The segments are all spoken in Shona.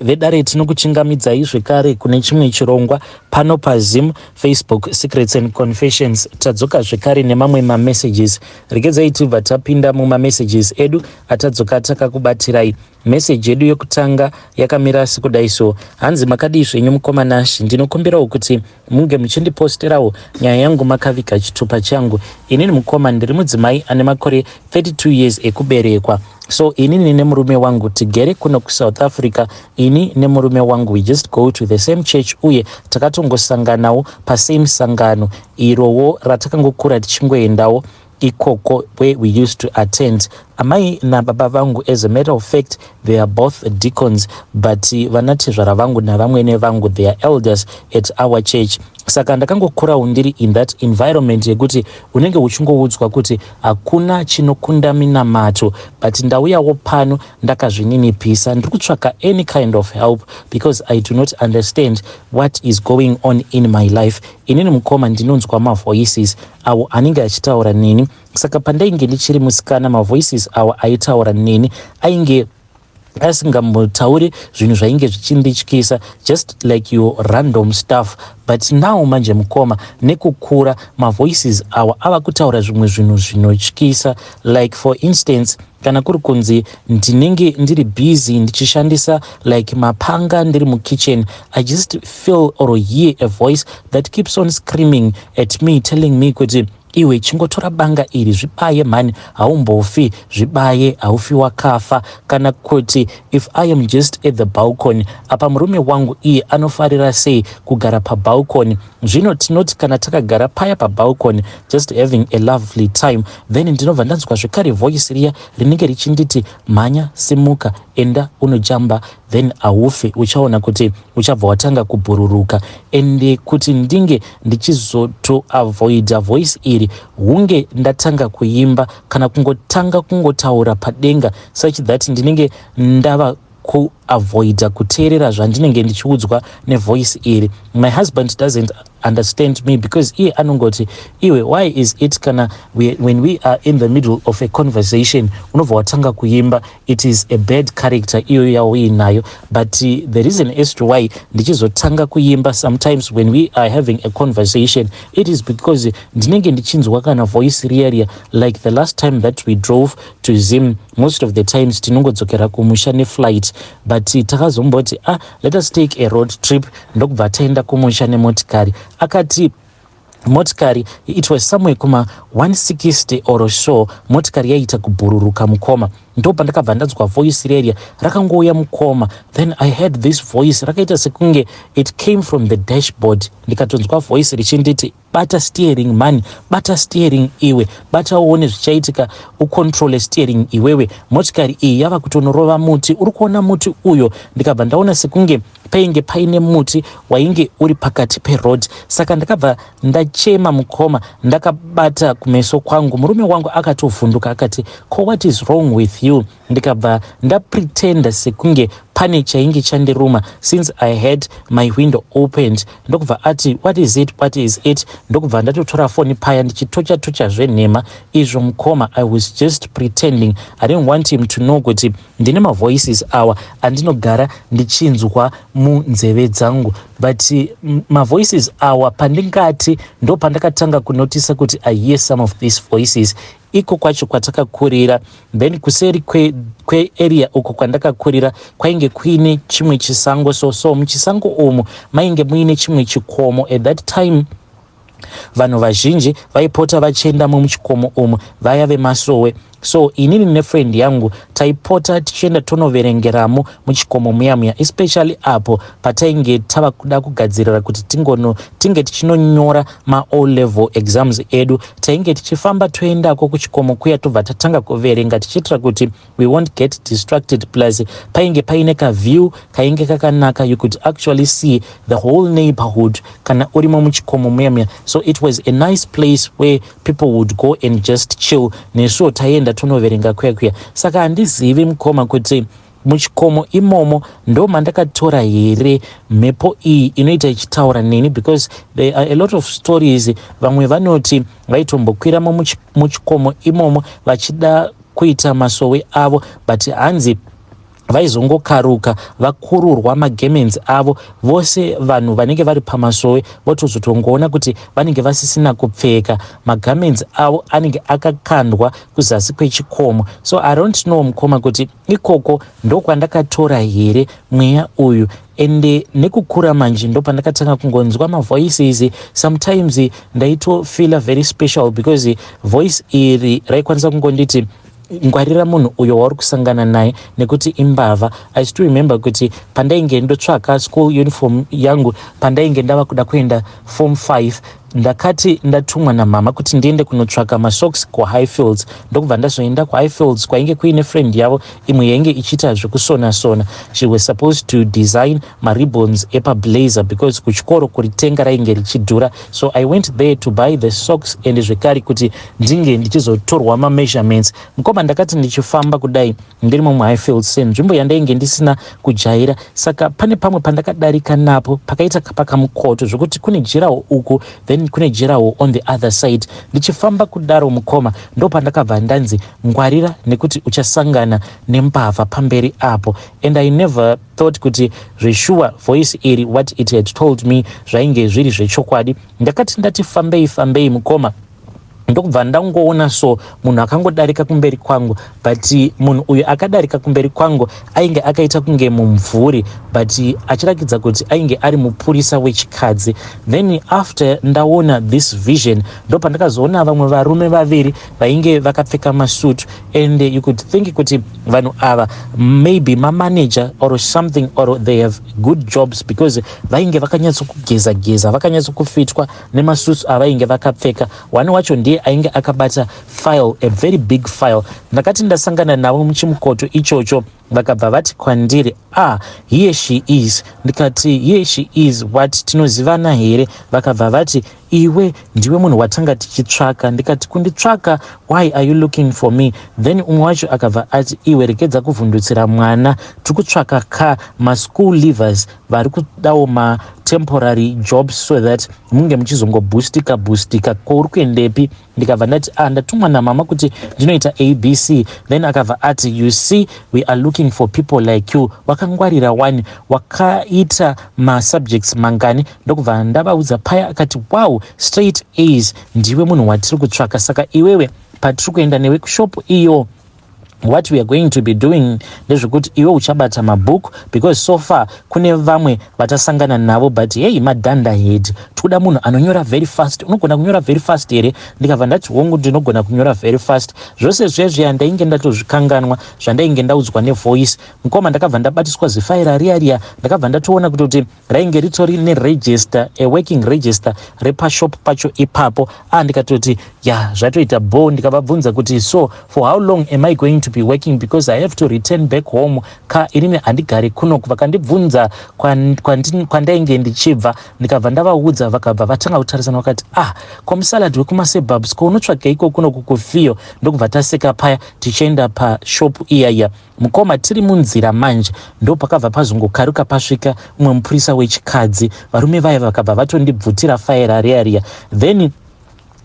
Vedare, tinokuchingamidzai zvekare kune chimwe chirongwa pano paZim Facebook Secrets and Confessions. Tadzoka zvekare nemamwe mamessages. Regedzai tibva tapinda mumamessages edu atadzoka takakubatirai. Meseji yedu yekutanga yakamira sekudai so. Hanzi, "Makadii zvenyu mukoma Nashi? Ndinokumbirawo kuti munge muchindiposterawo nyaya yangu makaviga chitupa changu. Inini mukoma ndiri mudzimai ane makore 32 years ekuberekwa. So inini nemurume wangu tigere kuno kuSouth Africa. Ini nemurume wangu, we just go to the same church, uye takatongosanganawo pasame sangano irowo ratakangokura tichingoendawo ikoko where we used to attend. Amai nababa vangu, as a matter of fact, they are both deacons, but vanatezvara vangu navamwene vangu, they are elders at our church. Saka ndakangokurawo ndiri in that environment yekuti unenge uchingoudzwa kuti hakuna chinokunda minamato. But ndauyawo pano ndakazvininipisa. Ndiri kutsvaka any kind of help because I do not understand what is going on in my life. Inini mukoma ndinonzwa mavoices awo anenge achitaura neni. Saka pandainge ndichiri musikana, mavoices awo aitaura neni ainge asingambotauri zvinhu zvainge zvichindityisa, just like your random stuff. But now manje mukoma, nekukura, mavoices awa ava kutaura zvimwe zvinhu zvinotyisa. Like for instance, kana kuri kunzi ndinenge ndiri busy ndichishandisa like mapanga, ndiri mukitchen, I just feel or hear a voice that keeps on screaming at me, telling me kuti, 'Iwe, chingotora banga iri, zvibaye mhani, haumbofi, zvibaye, haufi wakafa.' Kana kuti if I am just at the balcony, apa murume wangu iye anofarira sei kugara pabalcony. Zvino tinoti kana takagara paya pabalcony, just having a lovely time, then ndinobva ndanzwa zvekare voice riya rinenge richinditi, 'Mhanya, simuka, enda unojamba, then haufi, uchaona kuti uchabva watanga kubhururuka.' Ende kuti ndinge ndichizotoavoida voice iri, hunge ndatanga kuimba kana kungotanga kungotaura padenga, such that ndinenge ndava kuavoida kuteerera zvandinenge ndichiudzwa nevoice iri. My husband doesn't understand me because iye anongoti, 'Iwe, why is it kana when we are in the middle of a conversation unobva watanga kuimba? It is a bad character iyoyo yauinayo.' But the reason as to why ndichizotanga kuimba sometimes when we are having a conversation, it is because ndinenge ndichinzwa kana voice riya riya. Like the last time that we drove to Zim, most of the times tinongodzokera kumusha neflight, but takazomboti, 'Ah, let us take a road trip,' ndokubva taenda kumusha nemotikari. Akati motikari, it was somewhere kuma 160 or so, motikari yaita kubhururuka mukoma. Ndo pandakabva ndanzwa voice reria rakangouya mukoma. Then I heard this voice rakaita sekunge it came from the dashboard. Ndikatonzwa voice richinditi, 'Bata steering man, bata steering iwe, bata uone zvichaitika, ucontrole steering iwewe. Motikari iyi yava kutonorova muti, uri kuona muti uyo?' Ndikabva ndaona sekunge painge paine muti wainge uri pakati peroad. Saka ndakabva ndachema mukoma, ndakabata kumeso kwangu. Murume wangu akatovhunduka akati, 'Ko what is wrong with you?' Ndikabva ndapretenda sekunge pane chainge chandiruma, since I had my window opened. Ndokubva ati, 'What is it? What is it?' Ndokubva ndatotora foni paya ndichitocha tocha zvenhema. Izvo mukoma, I was just pretending. I didn't want him to know kuti ndine mavoices awa andinogara ndichinzwa munzeve dzangu. But mavoices awa, pandingati ndo pandakatanga kunotisa kuti I hear some of these voices iko kwacho kwatakakurira. Then kuseri kwearea kwe uko kwandakakurira kwainge kuine chimwe chisango. So muchisango umu mainge muine chimwe chikomo. At that time vanhu vazhinji vaipota vachiendamo muchikomo umu, vaya vemasowe. So inini nefriend yangu taipota tichienda tonoverengeramo muchikomo muya muya, especially apo patainge tava kuda kugadzirira kuti tingono tinge tichinonyora maO level exams edu. Tainge tichifamba toendako kuchikomo kuya, tobva tatanga kuverenga tichiitira kuti we won't get distracted. Plus painge paine kaview kainge kakanaka. You could actually see the whole neighborhood kana urimo muchikomo muya muya. So it was a nice place where people would go and just chill. Nesuwo taienda tonoverenga kuya kuya. Saka handizivi mukoma kuti muchikomo imomo ndo mandakatora here mhepo iyi inoita ichitaura neni, because there are a lot of stories. Vamwe vanoti vaitombokwiramo muchikomo imomo vachida kuita masowe avo, but hanzi Vaizongokaruka vakururwa magemenzi avo vose. Vanhu vanenge vari pamasowe votozotongoona kuti vanenge vasisina kupfeka, magemenzi avo anenge akakandwa kuzasi kwechikomo. So I don't know, mukoma, kuti ikoko ndokwandakatora here mweya uyu. Ende nekukura manje, ndopandakatanga kungonzwa mavoices. Sometimes ndaitofeela very special because voice iri raikwanisa kungonditi, "Ngwarira munhu uyo wauri kusangana naye nekuti imbavha." I still remember kuti pandainge ndotsvaka school uniform yangu, pandainge ndava kuda kuenda form 5, ndakati ndatumwa namama kuti ndiende kunotsvaka masocks kuHighfields. Ndokubva ndazoenda kuHighfields, kwainge kuine friend yavo imwe yainge ichiita zvekusona-sona. She was supposed to design maribbons epablazer because kuchikoro kuritenga rainge richidhura. So I went there to buy the socks and zvekare kuti ndinge ndichizotorwa mameasurements. Mukoma, ndakati ndichifamba kudai ndirimo muHighfields, senzvimbo yandainge ndisina kujaira, saka pane pamwe pandakadarika napo pakaita pakamukoto zvokuti kune durawall uku, then kune durawall on the other side. Ndichifamba kudaro, mukoma, ndo pandakabva ndanzi, "Ngwarira nekuti uchasangana nembavha pamberi apo." And I never thought kuti zveshuwa voice iri, what it had told me, zvainge zviri zvechokwadi. Ndakati ndati fambei fambei, mukoma, ndokubva ndangoona so munhu akangodarika kumberi kwangu. But munhu uyu akadarika kumberi kwangu ainge akaita kunge mumvuri, but achirakidza kuti ainge ari mupurisa wechikadzi. Then after ndaona this vision, ndopandakazoona vamwe varume vaviri vainge vakapfeka masutu, and you could think kuti vanhu ava maybe mamanager or something, or they have good jobs, because vainge vakanyatsokugeza geza, vakanyatsokufitwa nemasutu avainge vakapfeka. One wacho ndiye ainge akabata file, a very big file. Ndakati ndasangana navo muchimukoto ichocho, vakabva vati kwandiri, "Ah, here she is." Ndikati, "Here she is what? Tinozivana here?" Vakabva vati, "Iwe ndiwe munhu watanga tichitsvaka." Ndikati, "Kunditsvaka? Why are you looking for me?" Then umwe wacho akabva ati, "Iwe, rekedza kuvhundutsira mwana. Tiri kutsvaka ka maschool leavers vari kudawo matemporary jobs so that munge muchizongobhustika bhustika. Kouri kuendepi?" Ndikabva ndati, "Ah, ndatumwa namama kuti ndinoita ABC." Then akabva ati, "You see, we are looking for people like you. Wakangwarira one. Wakaita masubjects mangani?" Ndokubva ndavaudza paya. Akati, "Wow, straight A's. Ndiwe munhu watiri kutsvaka. Saka iwewe, patiri kuenda newe kushopu iyo, what we are going to be doing ndezvekuti iwe uchabata mabhuku, because so far kune vamwe vatasangana navo, but hey, madunderhead. Tikuda munhu anonyora very fast. Unogona kunyora very fast here?" Ndikabva ndati, "Hongu, ndinogona kunyora very fast." Zvose zvezviya ndainge ndatozvikanganwa zvandainge ndaudzwa nevoice. Mukoma, ndakabva ndabatiswa zifaira riya riya. Ndakabva ndatoona kuti rainge ritori neregister, a working register repashop pacho ipapo. A, ndikatoti, "Ya, zvatoita bo." Ndikavabvunza kuti, "So for how long am I going to be working? Because I have to return back home ka, inini handigari kunoku." Vakandibvunza kwandainge ndichibva, ndikabva ndavaudza. Vakabva vatanga kutarisana, vakati, "Ah, kwamusalad wekumasebabs, ko unotsvageiko kunoku kufiyo?" Ndokubva taseka paya tichienda pashop iyaiya. Mukoma, tiri munzira manje, ndo pakabva pazongokaruka pasvika umwe mupurisa wechikadzi. Varume vaya vakabva vatondibvutira faira riya riya. Then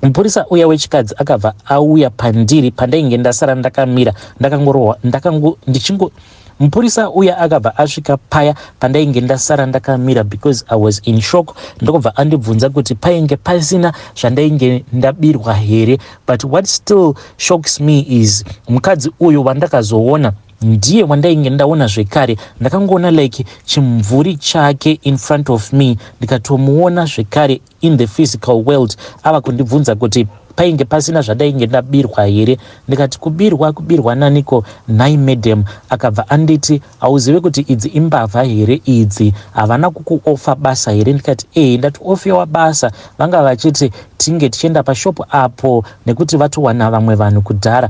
mupurisa uya wechikadzi akabva auya pandiri pandainge ndasara ndakamira, ndakangorohwa, ndakango ndichingo. Mupurisa uya akabva asvika paya pandainge ndasara ndakamira, because I was in shock. Ndokubva andibvunza kuti painge pasina zvandainge ndabirwa here. But what still shocks me is mukadzi uyu wandakazoona ndiye wandainge ndaona zvekare. Ndakangoona like chimvuri chake in front of me, ndikatomuona zvekare in the physical world ava kundibvunza kuti painge pasina zvandainge ndabirwa here. Ndikati, "Kubirwa? Kubirwa naniko, nhai madam?" Akabva anditi, "Hauzive kuti idzi imbavha here idzi? Havana kukuofa basa here?" Ndikati, "Ee, ndatiofiwa basa. Vanga vachiti tinge tichienda pashopu apo nekuti vatowana vamwe vanhu kudhara."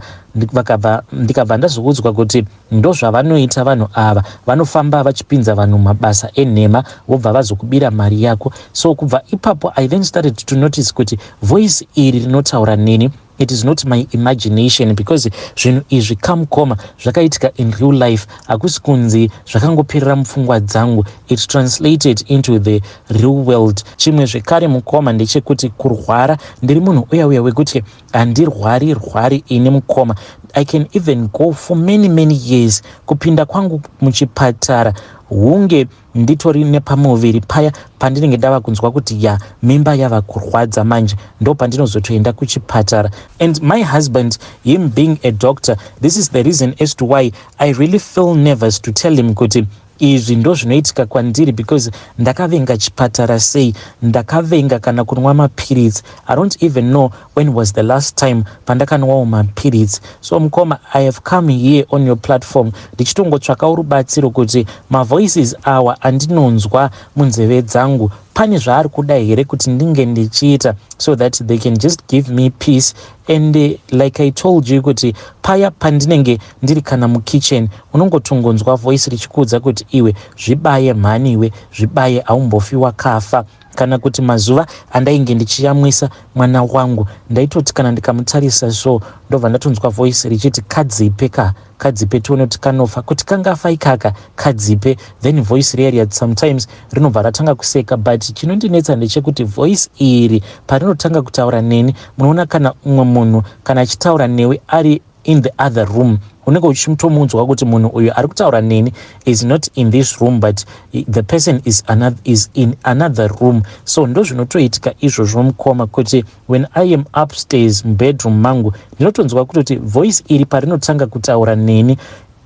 Ndikabva ndazoudzwa kuti ndozvavanoita vanhu ava, vanofamba vachipinza vanhu mabasa enhema, vobva vazokubira mari yako. So kubva ipapo, I then started to notice kuti voice iri rinotaura neni. It is not my imagination, because zvinhu izvi kamukoma zvakaitika in real life. Hakusi kunzi zvakangoperera mupfungwa dzangu. It translated into the real world. Chimwe zvekare, mukoma, ndechekuti kurwara, ndiri munhu uya uya wekuti handirwari rwari ini, mukoma. I can even go for many, many years. Kupinda kwangu muchipatara hunge nditori nepamuviri paya pandinenge ndava kunzwa kuti ya, mimba yava kurwadza manje, ndo pandinozotoenda kuchipatara. And my husband, him being a doctor, this is the reason as to why I really feel nervous to tell him kuti izvi ndo zvinoitika kwandiri, because ndakavenga chipatara sei, ndakavenga kana kunwa mapiritsi. I don't even know when was the last time pandakanwawo mapiritsi. So mukoma, I have come here on your platform ndichitongotsvakawo rubatsiro kuti mavoices awa andinonzwa munzeve dzangu, pane zvaari kuda here kuti ndinge ndichiita so that they can just give me peace? And like I told you kuti paya pandinenge ndiri kana mukitchen, unongotongonzwa voice richikuudza kuti, "Iwe, zvibaye mhani, iwe, zvibaye, haumbofi wakafa." Kana kuti mazuva andainge ndichiyamwisa mwana wangu, ndaitoti kana ndikamutarisa so, ndobva ndatonzwa voice richiti, "Kadzipe ka, kadzipe, tione kuti kanofa, kuti kangafa ikaka, kadzipe." Then voice riya riya sometimes rinobva ratanga kuseka. But chinondinetsa ndechekuti voice iri parinotanga kutaura neni, munoona kana umwe munhu kana achitaura newe ari in the other room, unenge uchitomunzwa kuti munhu uyu ari kutaura neni is not in this room, but the person is in another room. So ndo zvinotoitika izvozvo, mukoma, kuti when I am upstairs mubedroom mangu, ndinotonzwa kutoti voice iri parinotanga kutaura neni,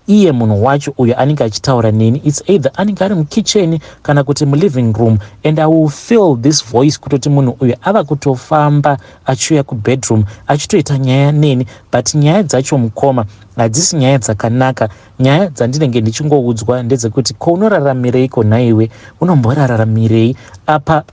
iye munhu wacho uyo anenge achitaura neni, it's either anenge ari mukitchen kana kuti muliving room, and I will feel this voice kutoti munhu uyu ava kutofamba achiuya kubedroom achitoita nyaya neni. But nyaya dzacho, mukoma, hadzisi nyaya dzakanaka. Nyaya dzandinenge ndichingoudzwa ndedzekuti, "Ko unoraramireiko nhaiwe? Unomborararamirei?" Apa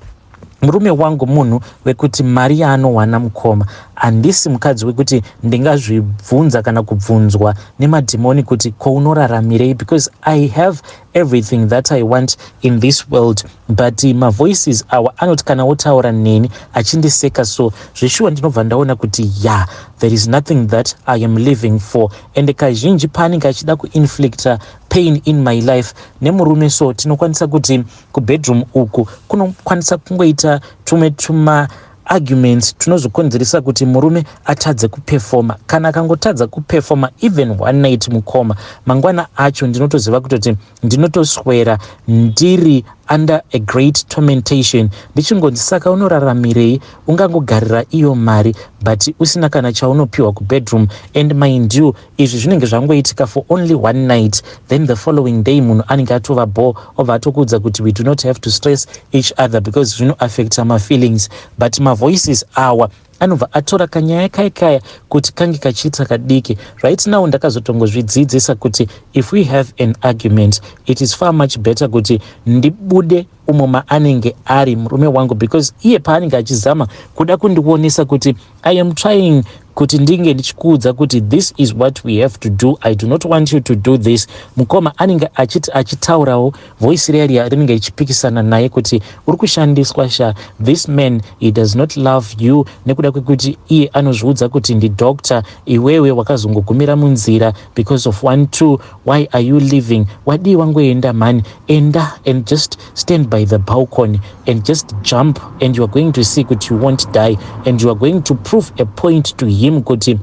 murume wangu munhu wekuti mari yaanowana, mukoma, handisi mukadzi wekuti ndingazvibvunza kana kubvunzwa nemadhimoni kuti, "Ko unoraramirei?" because I have everything that I want in this world. But mavoices awa anoti kana wotaura neni achindiseka, so zveshuwa ndinobva ndaona kuti ya, there is nothing that I am living for. And kazhinji paanenge achida kuinflicta pain in my life nemurume, so tinokwanisa kuti kubedroom uku kunokwanisa kungoita tumwe tuma arguments tunozokonzeresa kuti murume atadze kupefoma. Kana akangotadza kupefoma even one night, mukoma, mangwana acho ndinotoziva kutoti ndinotoswera ndiri under a great tormentation, ndichingonzi, "Saka unoraramirei? Ungangogarira iyo mari but usina kana chaunopiwa kubedroom." And mind you, izvi zvinenge zvangoitika for only one night. Then the following day munhu anenge atova bo, obva atokuudza kuti we do not have to stress each other because zvinoaffecta mafeelings. But mavoices awa anobva atora kanyaya kaya kaya kuti kange kachiita kadiki. Right now ndakazotongozvidzidzisa kuti if we have an argument, it is far much better kuti ndibude umo maanenge ari murume wangu, because iye paanenge achizama kuda kundionesa kuti, "I am trying kuti ndinge ndichikuudza kuti this is what we have to do, I do not want you to do this," mukoma, anenge achiti achitaurawo, voice riya riya rinenge richipikisana naye kuti, "Uri kushandiswa sha. This man, he does not love you, nekuda kwekuti iye anozviudza kuti ndidoctor. Iwewe wakazongogumira munzira because of one two. Why are you living? Wadii wangoenda mhani? Enda and just stand by the balcony and just jump, and you are going to see kuti you won't die, and you are going to prove a point to him kuti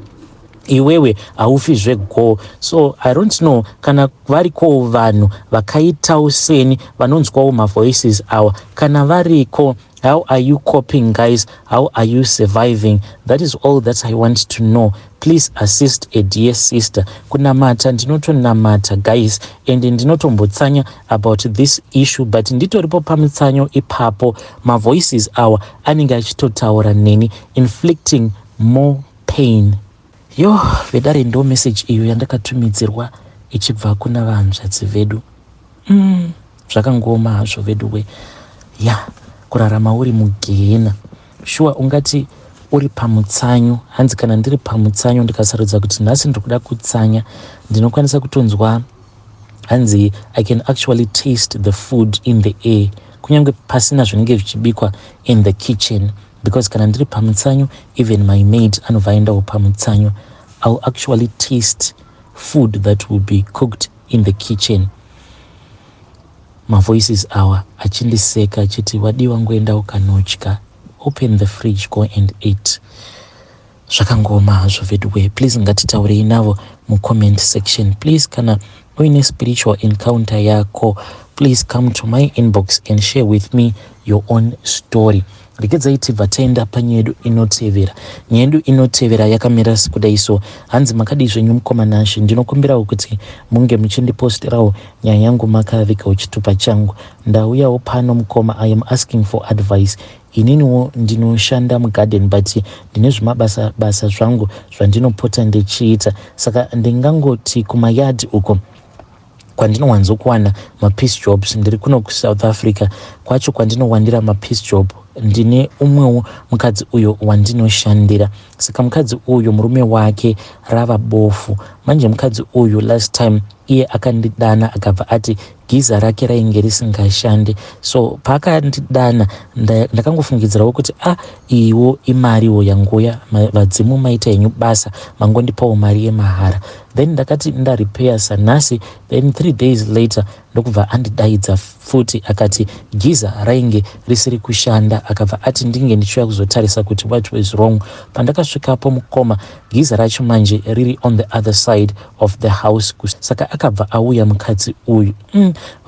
iwewe haufi zvego." So I don't know kana varikowo vanhu vakaitawo seni vanonzwawo mavoices awa. Kana variko, how are you coping, guys? How are you surviving? That is all that I want to know. Please assist a dear sister. Kunamata ndinotonamata, guys, and ndinotombotsanya about this issue, but nditoripo pamutsanyo ipapo, mavoices awa anenge achitotaura neni, inflicting more pain. Yo, vedare, ndo message iyo yandakatumidzirwa ichibva kuna vahanzvadzi vedu. Zvakangoma hazvo vedu we. Ya, kurarama uri mugehena shuwa, ungati uri pamutsanyo. Hanzi kana ndiri pamutsanyo, ndikasarudza kuti nhasi ndiri kuda kutsanya, ndinokwanisa kutonzwa, hanzi, "I can actually taste the food in the air," kunyange pasina zvinenge zvichibikwa in the kitchen. Because kana ndiri pamutsanyo, even my maid anobva aendawo pamutsanyo. I'll actually taste food that will be cooked in the kitchen. Mavoices awa achindiseka achiti, "Wadiwa, ngoenda ukanodya. Open the fridge, go and eat." Zvakangoma hazvo veduwe. Please, ngatitaurei navo mucomment section. Please, kana uine spiritual encounter yako, please come to my inbox and share with me your own story. Regedzai tibva taenda panyaya yedu inotevera. Nyaya yedu inotevera yakamira sekudai so. Hanzi, "Makadii zvenyu, mukoma Nashe? Ndinokumbirawo kuti munge muchindiposterawo nyaya yangu makavigawo chitupa changu. Ndauyawo pano, mukoma. I am asking for advice. Ininiwo ndinoshanda mugarden, but ndine zvimabasa basa zvangu zvandinopota ndichiita. Saka ndingangoti kumayadhi uko kwandinowanzokuwana mapiece jobs. Ndiri kuno kuSouth Africa kwacho kwandinowandira mapiece job. Ndine umwewo mukadzi uyo wandinoshandira. Saka mukadzi uyu, murume wake rava bofu. Manje mukadzi uyu, last time iye akandidana, akabva ati geyser rake rainge risingashandi. So paakandidana, ndakangofungidzirawo kuti a ah, iwo imariwo yanguya, vadzimu maita henyu basa, mangondipawo mari yemahara. Then ndakati ndarepair sanhasi. Then 3 days later ndokubva andidaidza futi, akati geyser rainge risiri kushanda. Akabva ati ndinge ndichiuya kuzotarisa kuti what was wrong. Pandakasvikapo, mukoma, geyser racho manje riri on the other side of the house. Saka akabva auya mukadzi uyu.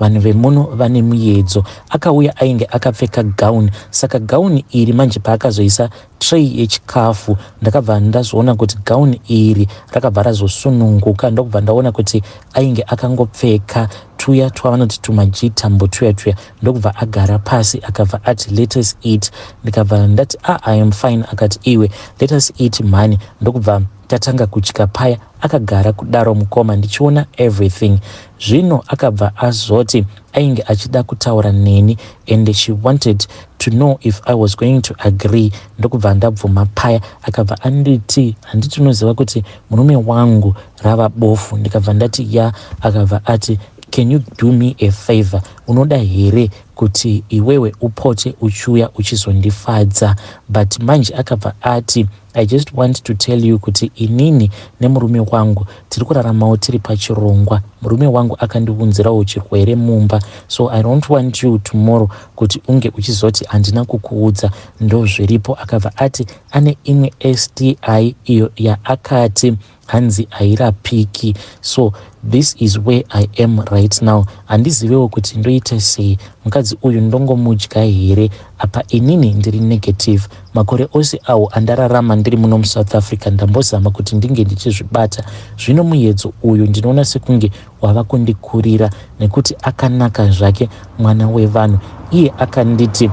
Vanhu vemuno vane muedzo. Akauya ainge akapfeka gown. Saka gown iri manje, paakazoisa tray yechikafu, ndakabva ndazoona kuti gown iri rakabva razosununguka. Ndokubva ndaona kuti ainge akangopfeka tuya twavanoti tumajitambo tuya tuya. Ndokubva agara pasi, akabva ati, 'Let us eat.' Ndikabva ndati, 'Ah, I am fine.' Akati, 'Iwe, let us eat mhani.' Ndokubva tatanga kudya paya, akagara kudaro, mukoma, ndichiona everything. Zvino akabva azoti ainge achida kutaura neni and she wanted to know if I was going to agree. Ndokubva ndabvuma paya. Akabva anditi, 'Handiti unoziva kuti murume wangu rava bofu?' Ndikabva ndati, 'Ya.' Akabva ati, 'Can you do me a favor? Unoda here kuti iwewe upote uchiuya uchizondifadza?' But manje akabva ati, 'I just want to tell you kuti inini nemurume wangu tiri kuraramawo tiri pachirongwa. Murume wangu akandiunzirawo chirwere mumba, so I don't want you tomorrow kuti unge uchizoti handina kukuudza. Ndo zviripo.' Akabva ati ane imwe STI iyo yaakati hanzi hairapiki. So this is where I am right now. Handizivewo kuti ndoita sei. Mukadzi uyu ndongomudya here? Apa inini ndiri negative. Makore ose awo andararama ndiri muno muSouth Africa, ndambozama kuti ndinge ndichizvibata. Zvino muedzo uyu ndinoona sekunge wava kundikurira, nekuti akanaka zvake mwana wevanhu. Iye akanditi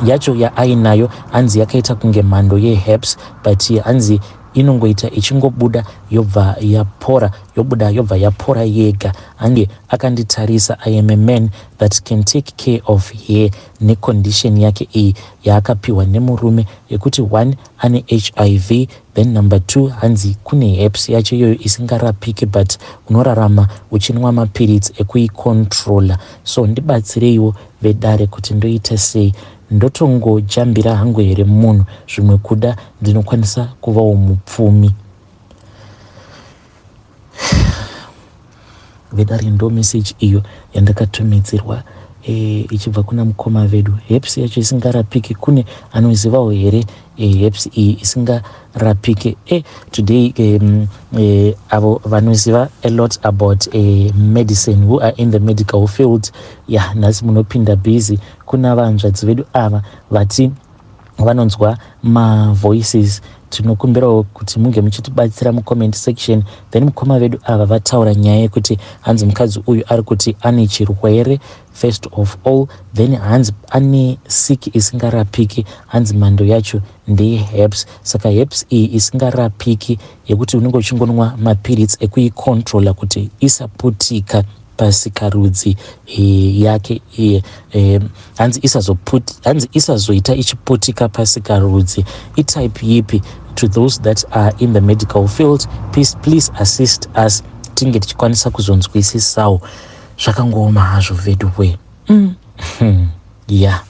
yacho yaainayo hanzi yakaita kunge mhando yeherpes, but hanzi inongoita ichingobuda yobva yapora, yobuda yobva yapora yega. Hange akanditarisa, I am a man that can take care of her necondition yake iyi yaakapiwa nemurume, yekuti one, ane HIV, then number two, hanzi kune herpes yacho iyoyo isingarapiki, but unorarama uchinwa mapiritsi ekuicontrola. So ndibatsireiwo vedare kuti ndoita sei. Ndotongojambira hangu here munhu? Zvimwe kuda ndinokwanisa kuvawo mupfumi." Vedare, ndo meseji iyo yandakatumidzirwa ichibva kuna mukoma vedu. Herpes yacho isingarapiki, kune anozivawo here herpes iyi isingarapike? Today avo vanoziva a lot about medicine, who are in the medical field, ya yeah, nhasi munopinda busy. Kuna vanzvadzi vedu ava vati vanonzwa mavoices, tinokumbirawo kuti munge muchitibatsira mucomment section. Then mukoma vedu ava vataura nyaya yekuti hanzi mukadzi uyu ari kuti ane chirwere first of all, then hanzi ane siki isingarapiki, hanzi mhando yacho ndeyeherpes. Saka herpes iyi isingarapiki, yekuti unenge uchingonwa mapiritsi ekuicontrola kuti isaputika pasikarudzi yake iye, hanzi isazoita ichiputika pasikarudzi, itype yipi? To those that are in the medical field, please, please assist us tinge tichikwanisa kuzonzwisisawo. Zvakangooma hazvo veduwe. Yeah.